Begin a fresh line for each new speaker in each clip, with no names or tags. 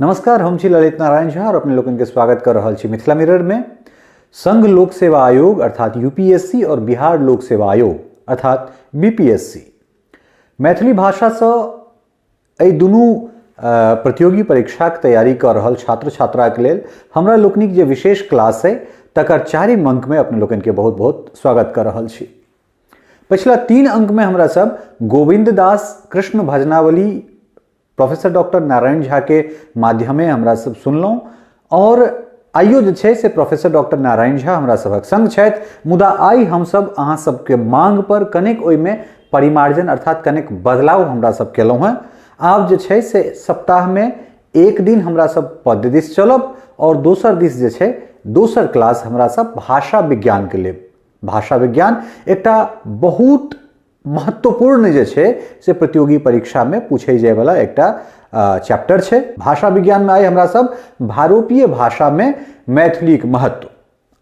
नमस्कार, हम छी ललित नारायण झा और अपने लोकनि के स्वागत कर रहल छी मिथिला मिरर में। संघ लोक सेवा आयोग अर्थात यूपीएससी और बिहार लोक सेवा आयोग अर्थात बीपीएससी मैथिली भाषा से एहि दुनू प्रतियोगी परीक्षाक तैयारी कर रहल छात्र छात्रा के लेल हमरा लोकनिक जे विशेष क्लास है तकर चारिम अंक में अपने लोकनि के बहुत बहुत स्वागत कर रहल छी। पिछला 3 अंक में हमरा सब गोविंद दास कृष्ण भजनावली प्रोफेसर डॉक्टर नारायण झा के माध्यमे हमरा सब सुनलहुँ और आइयो जे छै से प्रोफेसर डॉक्टर नारायण झा हमरा सभक संग छथि, मुदा आइ हमसब अहाँ सबके मांग पर कनेक ओहिमे परिमार्जन अर्थात कनेक बदलाव हमरा सब केलहुँ हेँ। आब जे छै से सप्ताहमे एक दिन हमरा सब पद्य दिस चलब और दोसर दिस जे छै दोसर क्लास हमरा सब भाषा विज्ञान के लेब। भाषा विज्ञान एकटा बहुत महत्वपूर्ण जे छै से प्रतियोगी परीक्षा में पूछे जाय वाला एकटा चैप्टर छै। भाषा विज्ञान में आइ हमरा सब भारोपीय भाषा में मैथिलीक महत्व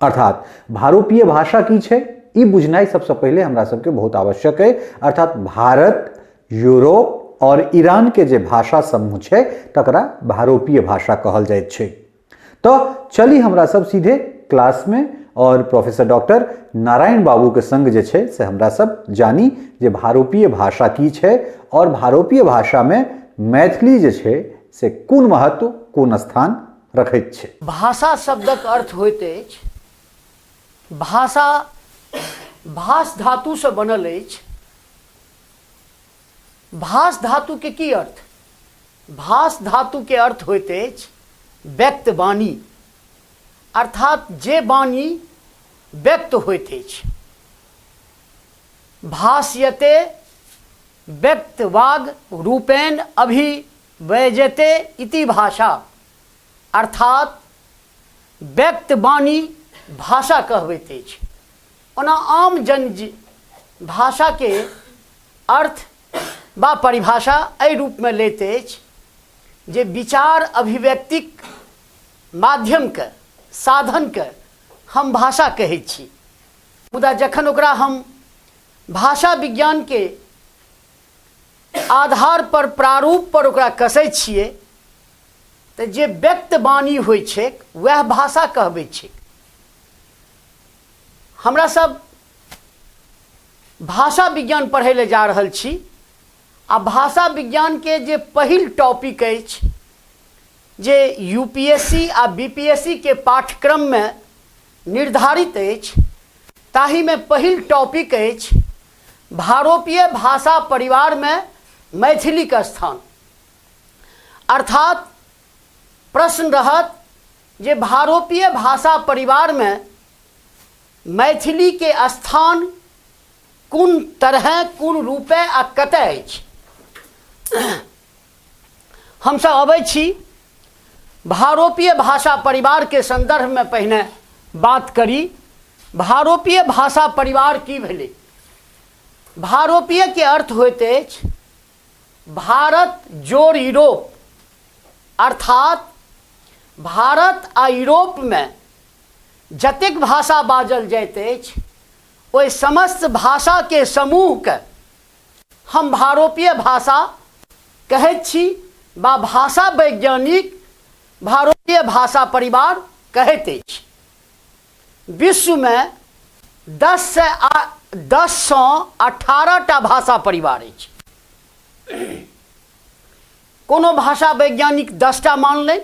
अर्थात भारोपीय भाषा की छै ई बुझनाइ सबसे पहिले हमरा सबके बहुत आवश्यक है। अर्थात भारत, यूरोप और ईरान के जे भाषा समूह छै तकरा भारोपीय भाषा कहल जाइत छै। तो चली हमरा सब सीधे क्लास में और प्रोफेसर डॉक्टर नारायण बाबू के संग जे छै से हमरा सब जानी जे भारोपीय भाषा की छै और भारोपीय भाषा में मैथिली जे छै से कोन महत्व कोन स्थान रखैत छै।
भाषा शब्दक अर्थ होइत अछि भाषा भाष धातु से बनल अछि। भाष धातु के की अर्थ? भाष धातु के अर्थ होइत अछि व्यक्त वाणी, अर्थात जे वाणी व्यक्त होइत अछि। भाष्यते व्यक्त वाग रूपेण अभिव्यजते इति भाषा, अर्थात व्यक्त वाणी भाषा कहबैत अछि। ओना आम जन भाषा के अर्थ वा परिभाषा एहि रूपमे लैत अछि जे विचार अभिव्यक्तिक माध्यमके साधनके हम भाषा कहै छी, मुदा जखन ओकरा हम भाषा विज्ञानके आधार पर प्रारूप पर ओकरा कसै छियै तऽ जे व्यक्त वाणी होइ छै वएह भाषा कहबै छै। हमरा सब भाषा विज्ञान पढ़ै लए जा रहल छी आ भाषा विज्ञानके जे पहिल टॉपिक अछि जे यू पी एस सी आ बी पी एस सी के पाठ्यक्रममे निर्धारित अछि ताहिमे पहिल टॉपिक अछि भारोपीय भाषा परिवारमे मैथिलीके स्थान। अर्थात प्रश्न रहत जे भारोपीय भाषा परिवारमे मैथिली के स्थान कोन तरह कोन रूपे आ कतय अछि। हमसब अबै छी भारोपीय भाषा परिवार के संदर्भ में पहिने बात करी। भारोपीय भाषा परिवार की भेलै? भारोपीय के अर्थ होइत अछि भारत जोड़ यूरोप, अर्थात भारत आ यूरोप में जतेक भाषा बाजल जाइत अछि ओहि समस्त भाषा के समूह के हम भारोपीय भाषा कहैत छी वा भाषा वैज्ञानिक भारोपीय भाषा परिवार कहैत अछि। विश्व में 10 से 18 टा भाषा परिवार अछि। कोनो भाषा वैज्ञानिक 10 टा मानलनि,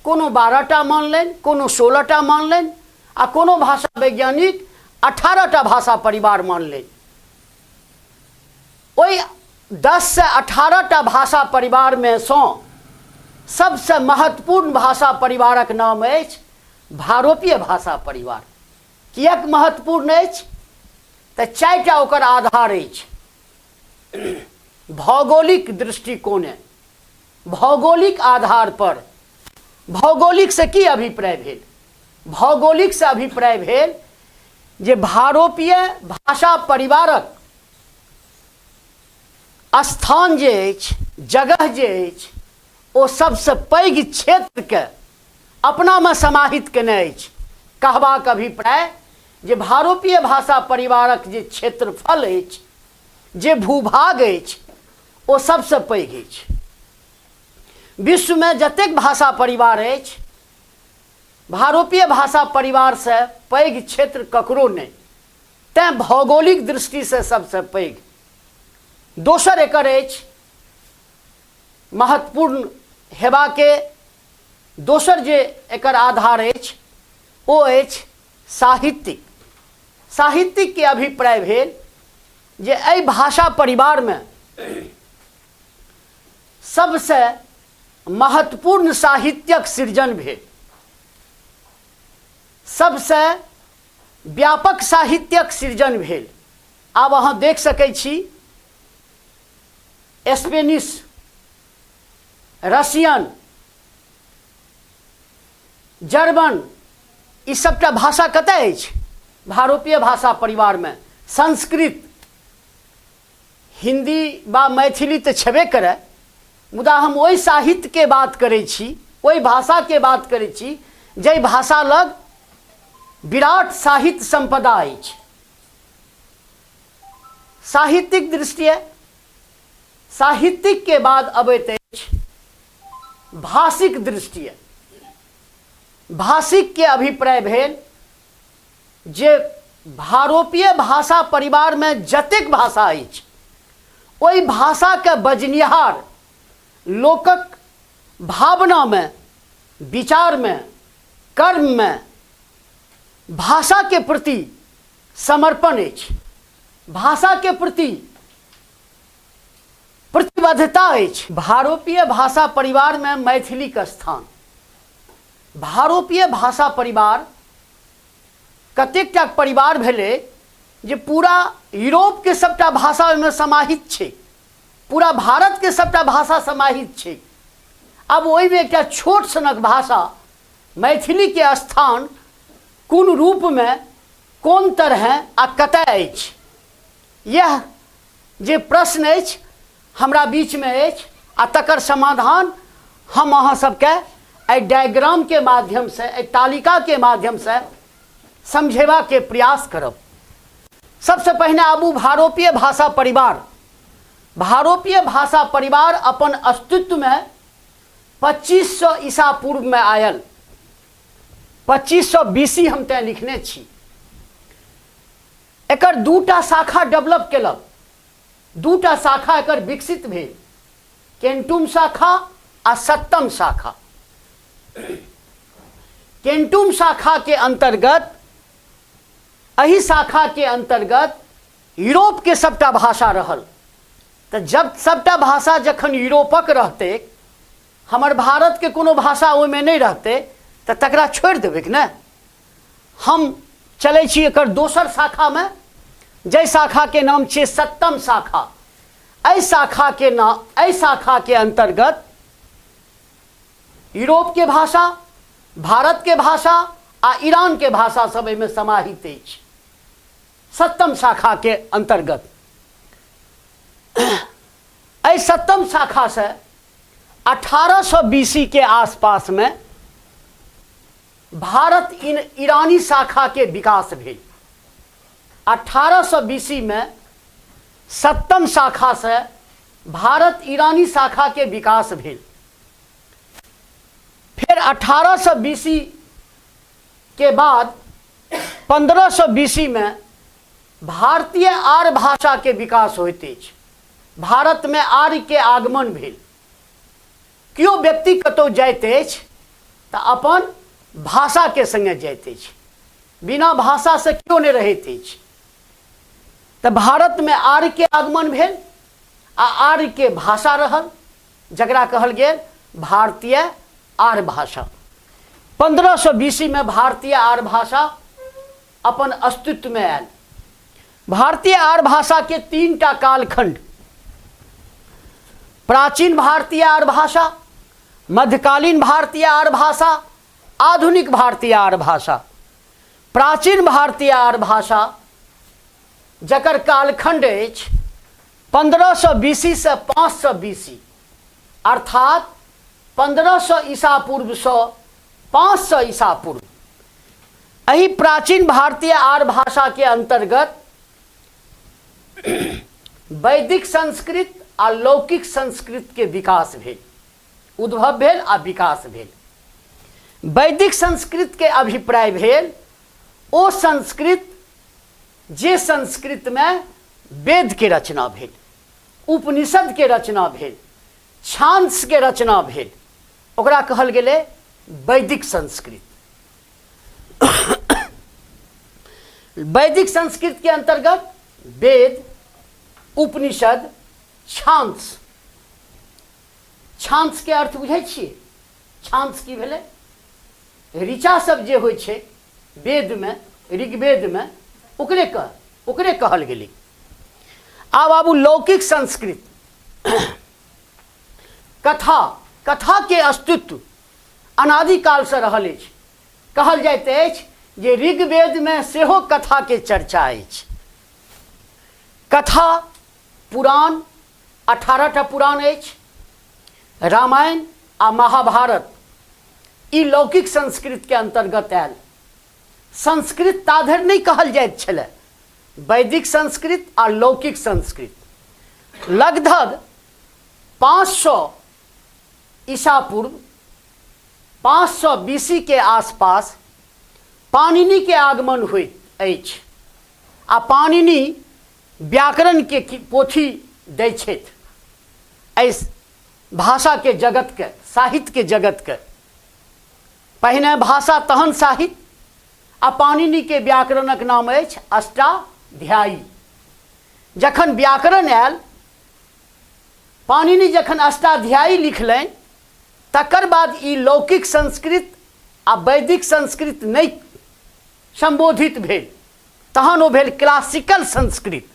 कोनो 12 टा मानलनि, कोनो 16 टा मानलनि आ कोनो भाषा वैज्ञानिक 18 टा भाषा परिवार मानलनि। ओहि 10 से 18 टा भाषा परिवार में सँ सबसे महत्वपूर्ण भाषा परिवारक नाम अछि भारोपीय भाषा परिवार। किएक महत्वपूर्ण अछि? तऽ 4 टा ओकर आधार अछि। भौगोलिक दृष्टिकोणे, भौगोलिक आधार पर, भौगोलिक से की अभिप्राय भेल? भौगोलिक से अभिप्राय भेल जे भारोपीय भाषा परिवारक स्थान जे अछि, जगह जे अछि, ओ सबसे पैघ क्षेत्रके अपनामे समाहित केने अछि। कहबाक अभिप्राय जे भारोपीय भाषा परिवारक जे क्षेत्रफल अछि, जे भूभाग अछि, ओ सबसे पैघ अछि। विश्वमे जतेक भाषा परिवार अछि, भारोपीय भाषा परिवारसँ पैघ क्षेत्र ककरो नहि, तैँ भौगोलिक दृष्टिसँ सबसँ पैघ। दोसर एकर अछि महत्वपूर्ण हेबाके दोसर जे एकर आधार अछि ओ अछि साहित्यिक। साहित्यिकके अभिप्राय भेल जे एहि भाषा परिवारमे सबसँ महत्वपूर्ण साहित्यक सृजन भेल, सबसँ व्यापक साहित्यक सृजन भेल। आब अहाँ देख सकै छी स्पेनिश, रशियन, जर्मन, ई सबटा भाषा कतऽ अछि? भारोपीय भाषा परिवारमे। संस्कृत, हिन्दी बा मैथिली तऽ छेबे करै, मुदा हम ओहि साहित्यके बात करै छी, ओहि भाषाके बात करै छी जाहि भाषा लग विराट साहित्य सम्पदा अछि। साहित्यिक दृष्टिए साहित्यिकके बाद अबैत अछि भाषिक दृष्टिए। भाषिकके अभिप्राय भेल जे भारोपीय भाषा परिवारमे जतेक भाषा अछि ओहि भाषाके बजनिहार लोकक भावनामे, विचारमे, कर्ममे भाषाके प्रति समर्पण अछि, भाषाके प्रति प्रतिबद्धता अछि। भारोपीय भाषा परिवारमे मैथिलीके स्थान। भारोपीय भाषा परिवार कतेकटा परिवार भेलै जे पूरा यूरोपके सबटा भाषा ओहिमे समाहित छै, पूरा भारतके सबटा भाषा समाहित छै। आब ओहिमे एकटा छोट सनक भाषा मैथिलीके स्थान कोन रूपमे, कोन तरहे आ कतय अछि, यह जे प्रश्न अछि हमरा बीचमे अछि आ तकर समाधान हम अहाँ सबके एहि डायग्रामके माध्यमसँ, एहि तालिकाके माध्यमसँ समझेबाके प्रयास करब। सबसँ पहिने आबू भारोपीय भाषा परिवार। भारोपीय भाषा परिवार अपन अस्तित्वमे 2500 ईसा पूर्वमे आयल। 2500 बीसी हम तैं लिखने छी। एकर दूटा शाखा डेवलप केलक, दूटा शाखा एकर विकसित भेल, केंटुम शाखा आ सप्तम शाखा। केंटुम शाखा के अंतर्गत, एहि शाखा के अंतर्गत यूरोप के सबटा भाषा रहल। तऽ जब सबटा भाषा जखन यूरोपक रहतै, हमर भारत के कोनो भाषा ओहिमे नहि रहतै, तऽ तकरा छोड़ि देबै कि नहि? हम चलै छी एकर दोसर शाखामे, जाहि शाखाके नाम छियै सप्तम शाखा। एहि शाखाके नाम, एहि शाखाके अंतर्गत यूरोपके भाषा, भारतके भाषा आ ईरानके भाषा सब एहिमे समाहित अछि सप्तम शाखाके अंतर्गत। एहि सप्तम शाखासँ 1800 बीसी के आसपासमे भारत इन ईरानी शाखा के विकास भेल। 1800 बीसी में सप्तम शाखा से भारत ईरानी शाखा के विकास भेल। फिर 1800 बीसी के बाद 1500 बीसी में भारतीय आर्य भाषा के विकास होइत अछि। भारत में आर्य के आगमन भेल। केओ व्यक्ति कतौ जाइत अछि तऽ अपन भाषाके सङ्गे जाइत अछि, बिना भाषासँ केओ नहि रहैत अछि। तऽ भारतमे आर्यके आगमन भेल आ आर्यके भाषा रहल, जकरा कहल गेल भारतीय आर्य भाषा। 1500 बीसीमे भारतीय आर्य भाषा अपन अस्तित्वमे आयल। भारतीय आर्य भाषाके 3टा कालखंड, प्राचीन भारतीय आर्य भाषा, मध्यकालीन भारतीय आर्य भाषा, आधुनिक भारतीय आर्य भाषा। प्राचीन भारतीय आर्य भाषा जकर कालखंड अछि 1500 बीसी से 500 बीसी, अर्थात 1500 ईसा पूर्वसँ 500 ईसा पूर्व। एहि प्राचीन भारतीय आर्य भाषा के अंतर्गत वैदिक संस्कृत आ लौकिक संस्कृत के विकास भेल। उद्भव भेल आ विकास भेल। वैदिक संस्कृत के अभिप्राय भेल ओ संस्कृत जे संस्कृत में वेद के रचना भेल, उपनिषद के रचना भेल, छांदस के रचना भेल, ओकरा कहल गेलै वैदिक संस्कृत। वैदिक संस्कृत के अंतर्गत वेद, उपनिषद, छांदस। छांदस के अर्थ बुझै छियै? छांदस की भेलै? ऋचा सब जे होइ छै वेदमे, ऋग्वेदमे, ओकरे कहल गेलै। आब आबू लौकिक संस्कृत। कथा, कथा के अस्तित्व अनादिकालसँ रहल अछि। कहल जाइत अछि जे ऋग्वेदमे सेहो कथाके चर्चा अछि। कथा पुराण 18टा पुराण अछि। रामायण आ महाभारत ई लौकिक संस्कृतके अन्तर्गत आयल। संस्कृत ताधरि नहि कहल जाइत छलै, वैदिक संस्कृत आ लौकिक संस्कृत। लगभग 500 ईसा पूर्व 500 बीसी के आसपास पाणिनि के आगमन होइत अछि आ पाणिनि व्याकरण के पोथी दै छथि एहि भाषा के जगत के, साहित्य के जगत के। पहिने भाषा तहन साहित्य। आ पाणिनि के व्याकरणक नाम अछि अष्टाध्यायी। जखन व्याकरण आयल, पाणिनि जखन अष्टाध्यायी लिखलनि, तकर बाद ई लौकिक संस्कृत आ वैदिक संस्कृत नहि संबोधित भेल, तहन ओ भेल क्लासिकल संस्कृत।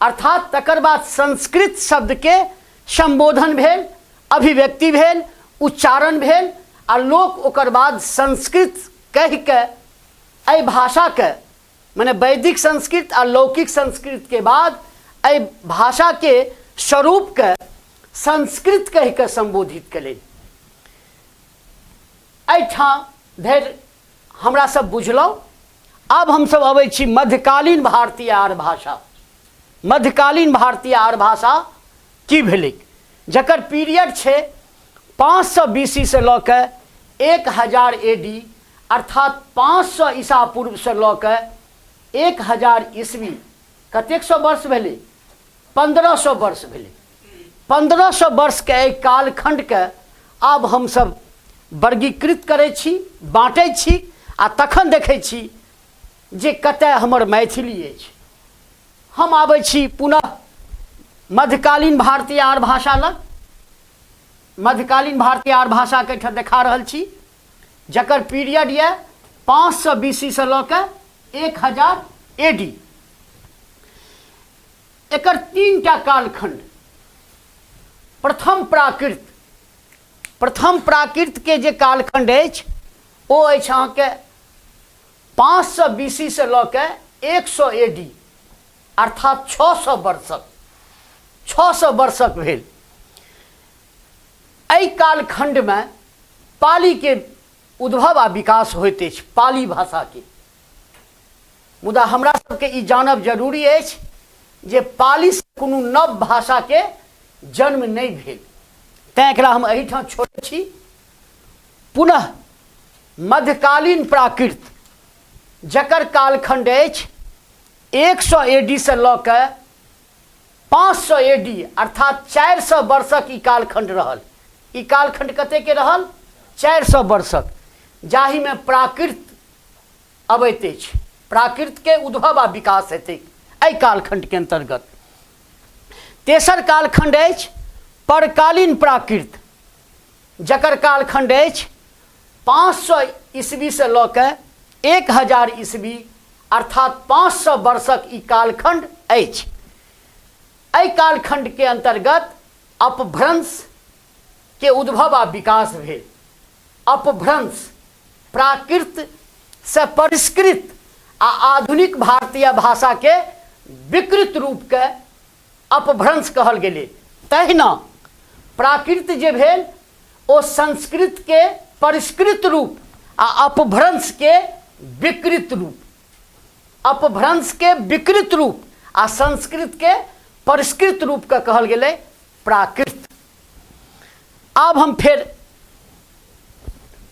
अर्थात तकर बाद संस्कृत शब्दके संबोधन भेल, अभिव्यक्ति भेल, उच्चारण भेल आ लोक ओकर बाद संस्कृत कहिके एहि भाषाके, मने वैदिक संस्कृत आ लौकिक संस्कृत के बाद एहि भाषाके स्वरूपके संस्कृत कहिके संबोधित कयलनि। एहिठाम धरि हमरा सब बुझलहुँ। आब हमसब अबै छी मध्यकालीन भारतीय आर्य भाषा। मध्यकालीन भारतीय आर्य भाषा की भेलै, जकर पीरियड छै 500 बीसी से लऽ के 1000 ए डी, अर्थात 500 ईसा पूर्वसँ लऽ के 1000 ईस्वी। कतेक सौ वर्ष भेलै? 1500 वर्ष भेलै। 1500 वर्षके एहि कालखण्डके आब हमसब वर्गीकृत करै छी, बाँटै छी आ तखन देखै छी जे कतय हमर मैथिली अछि। हम आबै छी पुनः मध्यकालीन भारतीय आर्य भाषा लग। मध्यकालीन भारतीय आर्य भाषाके एहिठाम देखा रहल छी, जकर पीरियड यऽ 500 बीसीसँ लऽ के 1000 ए डी। एकर 3टा कालखंड। प्रथम प्राकृत, प्रथम प्राकृत के जे कालखंड अछि ओ अछि अहाँके 500 बीसी से लऽ के 100 ए डी, अर्थात 600 वर्षक, 600 वर्षक भेल। एहि कालखंडमे पालीके उद्भव आ विकास होइत अछि, पाली भाषाके। मुदा हमरा सबके ई जानब जरूरी अछि जे पालीसँ कोनो नव भाषाके जन्म नहि भेल, तैँ एकरा हम एहिठाम छोड़ै छी। पुनः मध्यकालीन प्राकृत, जकर कालखंड अछि 100 ए डी से लऽ के 500 ए डी, अर्थात 400 वर्षक ई कालखंड रहल। ई कालखंड कतेके रहल? 400 वर्षक, जाहिमे प्राकृत अबैत अछि। प्राकृतके उद्भव आ विकास हेतै एहि कालखंडके अंतर्गत। तेसर कालखंड अछि परकालीन प्राकृत, जकर कालखंड अछि 500 ईस्वीसँ लऽ के 1000 ईस्वी, अर्थात 500 वर्षक ई कालखंड अछि। एहि कालखंडके अंतर्गत अपभ्रंश के उद्भव आ विकास भेल। अपभ्रंश प्राकृत से परिष्कृत आ आधुनिक भारतीय भाषा के विकृत रूप के अपभ्रंश कहल गेलै। तहिना प्राकृत जे भेल ओ संस्कृत के परिष्कृत रूप आ अपभ्रंश के विकृत रूप, अपभ्रंश के विकृत रूप आ संस्कृत के परिष्कृत रूप के कहल गेलै प्राकृत। आब हम फेर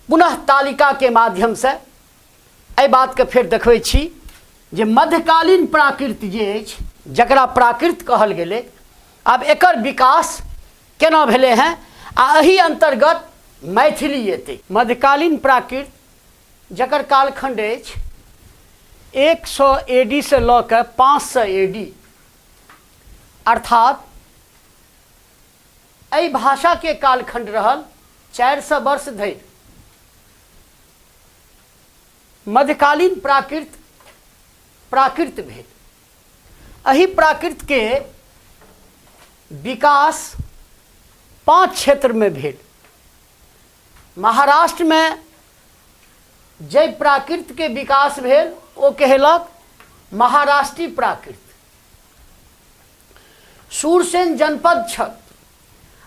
पुनः तालिकाके माध्यमसँ एहि बातके फेर देखबै छी जे मध्यकालीन प्राकृत जे अछि, जकरा प्राकृत कहल गेलै, आब एकर विकास केना भेलै हेँ आ एहि अन्तर्गत मैथिली एतै। मध्यकालीन प्राकृत जकर कालखण्ड अछि 100 ए डी से लऽ कऽ 500 ए डी, अर्थात एहि भाषाके कालखण्ड रहल 400 वर्ष धरि। मध्यकालीन प्राकृत प्राकृत भेल। एहि प्राकृतके विकास 5 क्षेत्रमे भेल। महाराष्ट्रमे जाहि प्राकृतके विकास भेल ओ कहेलक महाराष्ट्री प्राकृत। सूरसेन जनपद छल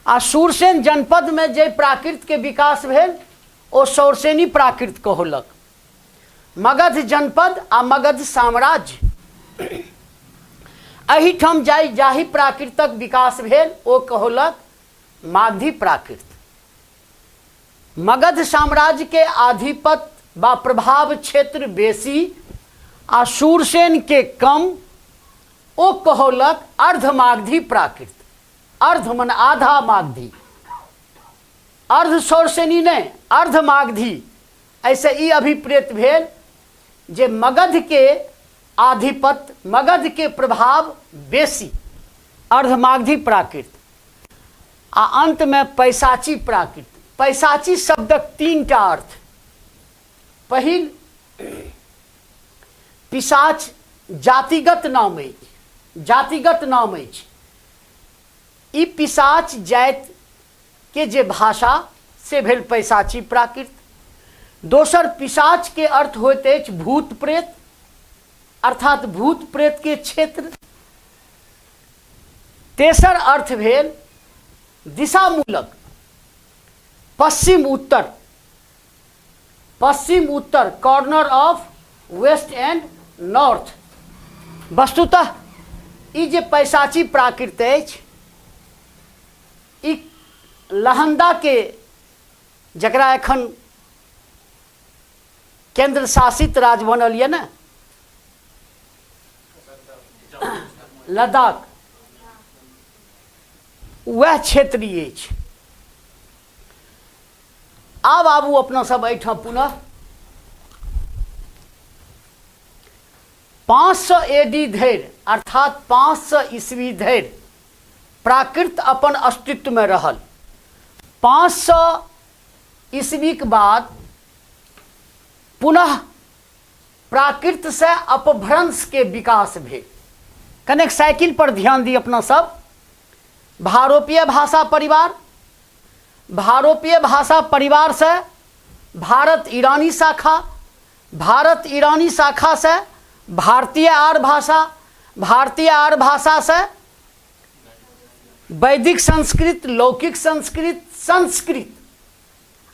आ सूरसेन जनपदमे जाहि प्राकृतके विकास भेल ओ सौरसेनी प्राकृत कहौलक। मगध जनपद आ मगध साम्राज्य एहिठाम जाहि जाहि प्राकृतक विकास भेल ओ कहौलक मागधी प्राकृत। मगध साम्राज्य के आधिपत्य वा प्रभाव क्षेत्र बेसी आ सूरसेन के कम, ओ कहौलक अर्धमागधी प्राकृत। अर्ध मन आधा मागधी, अर्ध सौरसेनी नहीं, अर्धमागधी। ऐसे ई अभिप्रेत भेल जे मगध के आधिपत्य, मगध के प्रभाव बेसी, अर्धमागधी प्राकृत। आ अंत में पैसाची प्राकृत। पैसाची शब्दक 3टा अर्थ। पहिल, पिशाच जातिगत नाम अछि, जातिगत नाम अछि। ई पिशाच जाति के जे भाषा से भेल पैसाची प्राकृत। दोसर, पिशाच के अर्थ होइत अछि भूत प्रेत, अर्थात भूत प्रेत के क्षेत्र। तेसर अर्थ भेल दिशामूलक, पश्चिम उत्तर, पश्चिम उत्तर, corner of west and north. वस्तुतः ई जे पैसाची प्राकृत अछि ई लहंदा के, जकरा एखन केंद्र शासित राज्य बनल यऽ ने, लद्दाख, वएह क्षेत्र ई अछि। आब आबू अपना सब एहिठाम पुनः 500 ए डी धरि, अर्थात 500 ईस्वी धरि प्राकृत अपन अस्तित्वमे रहल। 500 ईस्वीके बाद पुनः प्राकृत से अपभ्रंश के विकास भेल। कनेक साइकिल पर ध्यान दी अपना सब। भारोपीय भाषा परिवार, भारोपीय भाषा परिवार से भारत ईरानी शाखा, भारत ईरानी शाखा से भारतीय आर्य भाषा, भारतीय आर्य भाषा से वैदिक संस्कृत, लौकिक संस्कृत, संस्कृत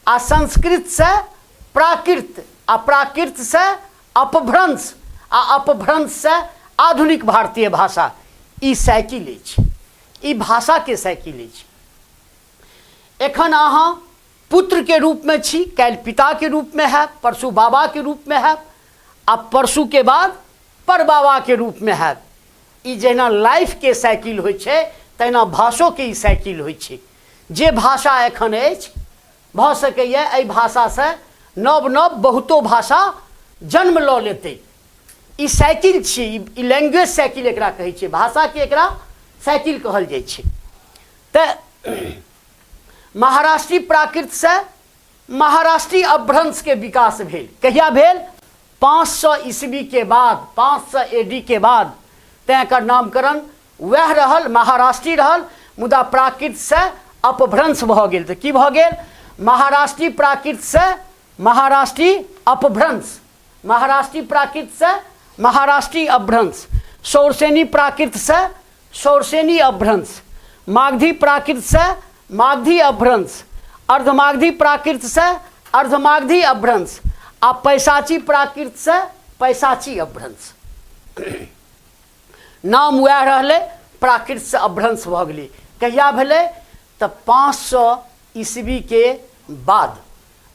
आ संस्कृत से प्राकृत आ प्राकृत से अपभ्रंश आ अपभ्रंश से आधुनिक भारतीय भाषा। ई साइकिल अछि, ई भाषा के साइकिल अछि। एखन अहाँ पुत्र के रूप में छी, काल्हि पिता के रूप में हैब, परसू बाबा के रूप में हैब आ परसू के बाद परबाबा के रूप में हैब। ई जहिना लाइफ के साइकिल होइ छै तहिना भाषो के ई साइकिल होइ छै। जे भाषा एखन अछि भऽ सकैए एहि भाषासँ नव नव बहुतो भाषा जन्म लऽ लेतै। ई साइकिल छी, ई लैंग्वेज साइकिल एकरा कहै छै, भाषाके एकरा साइकिल कहल जाइ छै। तऽ महाराष्ट्री प्राकृतसँ महाराष्ट्री अपभ्रंशके विकास भेल। कहिया भेल? 500 ईस्वी के बाद, 500 ए डी के बाद। तैँ एकर नामकरण वएह रहल, महाराष्ट्री रहल, मुदा प्राकृतसँ अपभ्रंश भऽ गेल। तऽ की भऽ गेल? महाराष्ट्री प्राकृतसँ महाराष्ट्री अपभ्रंश, महाराष्ट्री प्राकृतसँ महाराष्ट्री अपभ्रंश, सौरसेनी प्राकृतसँ सौरसेनी अपभ्रंश, मागधी प्राकृतसँ मागधी अपभ्रंश, अर्धमागधी प्राकृतसँ अर्धमागधी अपभ्रंश आ पैसाची प्राकृतसँ पैसाची अपभ्रंश। नाम वएह रहलै, प्राकृतसँ अपभ्रंश भऽ गेलै। कहिया भेलै? तऽ 500 ईस्वी के बाद।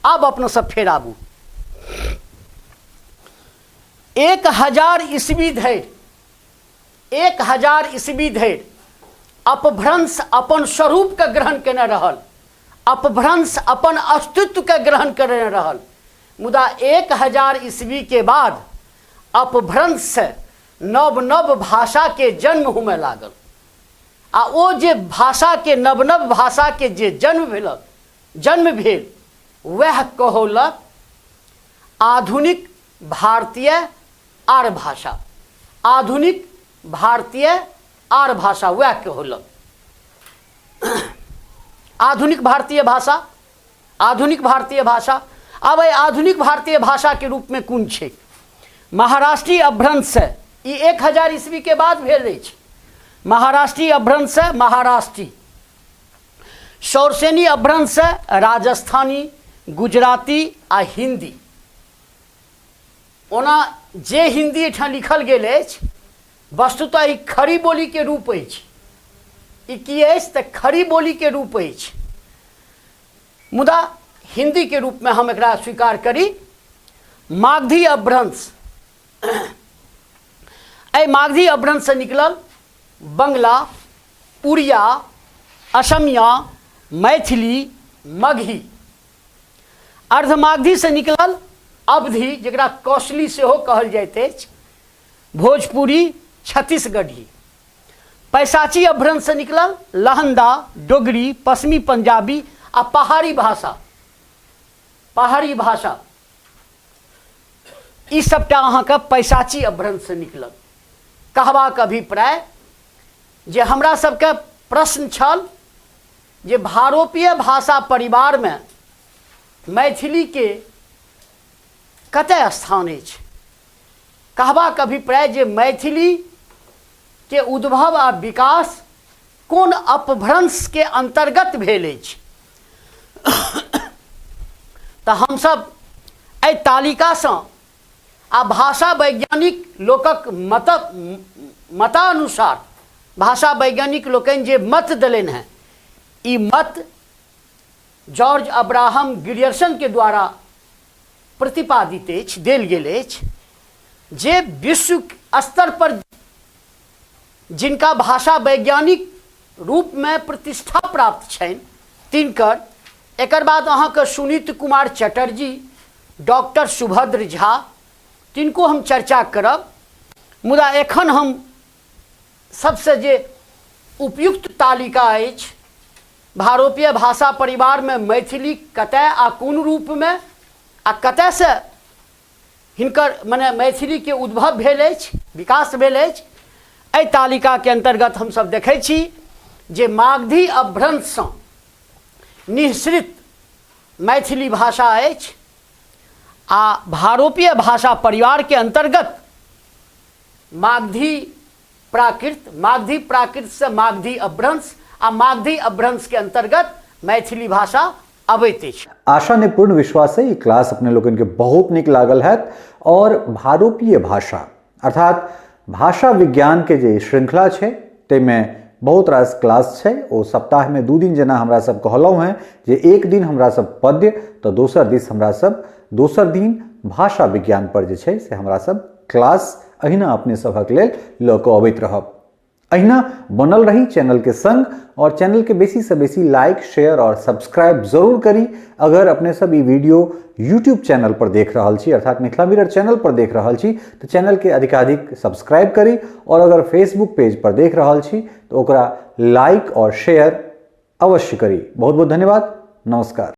आब अपना सब फेर आबू 1000 ईस्वी धरि, 1000 ईस्वी धरि अपभ्रंश अपन स्वरूपके ग्रहण केने रहल, अपभ्रंश अपन अस्तित्वके ग्रहण केने रहल, मुदा 1000 ईस्वी के बाद अपभ्रंश से नव नव भाषा के जन्म होमय लागल आ ओ जे भाषा के नव नव भाषा के जे जन्म भेलक, जन्म भेल वएह कहौलक आधुनिक भारतीय आर्य भाषा। आधुनिक भारतीय आर्य भाषा वएह कहौलक आधुनिक भारतीय भाषा। आधुनिक भारतीय भाषा। आब एहि आधुनिक भारतीय भाषा के रूप में कोन छै? महाराष्ट्रीय अपभ्रंश से ई 1000 ईस्वी के बाद भेल अछि। महाराष्ट्रीय अपभ्रंश से महाराष्ट्री, शौरसेनी अपभ्रंश से राजस्थानी, गुजराती आ हिंदी। ओना जे हिंदी एहिठाम लिखल गेल अछि वस्तुतः ई खड़ी बोली के रूप अछि। ई की अछि? तऽ खड़ी बोली के रूप अछि, मुदा हिंदी के रूप में हम एकरा स्वीकार करी। मागधी अपभ्रंश, एहि मागधी अपभ्रंश से निकलल बंगला, उड़िया, असमिया, मैथिली, मगही। अर्धमागधी से निकलल अवधि, जकरा कौशली सेहो कहल जाइत अछि, भोजपुरी, छत्तीसगढ़ी। पैसाची अपभ्रंश से निकलल लहंदा, डोगरी, पश्चिमी पंजाबी आ पहाड़ी भाषा। पहाड़ी भाषा ई सबटा अहाँके पैसाची अपभ्रंश से निकलल। कहबाक अभिप्राय जे हमरा सबके प्रश्न छल जे भारोपीय भाषा परिवारमे मैथिलीके कतय स्थान अछि। कहबाक अभिप्राय जे मैथिलीके उद्भव आ विकास कोन अपभ्रंशके अन्तर्गत भेल अछि, तऽ हमसब एहि तालिकासँ आ भाषा वैज्ञानिक लोकक मत मतानुसार भाषा वैज्ञानिक लोकनि जे मत देलनि हेँ, ई मत जॉर्ज अब्राहम ग्रियर्सन के द्वारा प्रतिपादित अछि, देल गेल अछि, जे विश्व स्तर पर जिनका भाषा वैज्ञानिक रूपमे प्रतिष्ठा प्राप्त छनि तिनकर। एकर बाद अहाँके सुनीत कुमार चटर्जी, डॉक्टर सुभद्र झा, तिनको हम चर्चा करब, मुदा एखन हम सबसँ जे उपयुक्त तालिका अछि भारोपीय भाषा परिवारमे मैथिली कतय आ कोन रूपमे आ कतयसँ हिनकर मने मैथिलीके उद्भव भेल अछि, विकास भेल अछि, एहि तालिकाके अन्तर्गत हमसब देखै छी जे मागधी अपभ्रंशसँ निःसृत मैथिली भाषा अछि आ भारोपीय भाषा परिवारके अन्तर्गत मागधी प्राकृत, मागधी प्राकृत से मागधी अपभ्रंश आ मागधी अपभ्रंश के अंतर्गत मैथिली भाषा अबैत अछि।
आशा ने पूर्ण विश्वास है ई क्लास अपने लोकनि के बहुत नीक लागल हैत और भारोपीय भाषा अर्थात भाषा विज्ञान के जे श्रृंखला छै ताहिमे बहुत रास क्लास छै। ओ सप्ताहमे 2 दिन जेना हमरा सब कहलहुँ हेँ जे एक दिन हमरा सब पद्य तऽ दोसर दिस हमरा सब दोसर दिन भाषा विज्ञान पर जे छै से हमरा सब क्लास अहिना अपने सभक लेल लऽ कऽ अबैत रहब। अहिना बनल रही चैनल के संग और चैनल के बेसी से बेसी लाइक, शेयर और सब्सक्राइब जरूर करी। अगर अपने सब ई वीडियो यूट्यूब चैनल पर देख रहल छी अर्थात मिथिला मिरर चैनल पर देख रहल छी तो चैनल के अधिकाधिक सब्सक्राइब करी और अगर फेसबुक पेज पर देख रहल छी तो ओकरा लाइक और शेयर अवश्य करी। बहुत बहुत धन्यवाद। नमस्कार।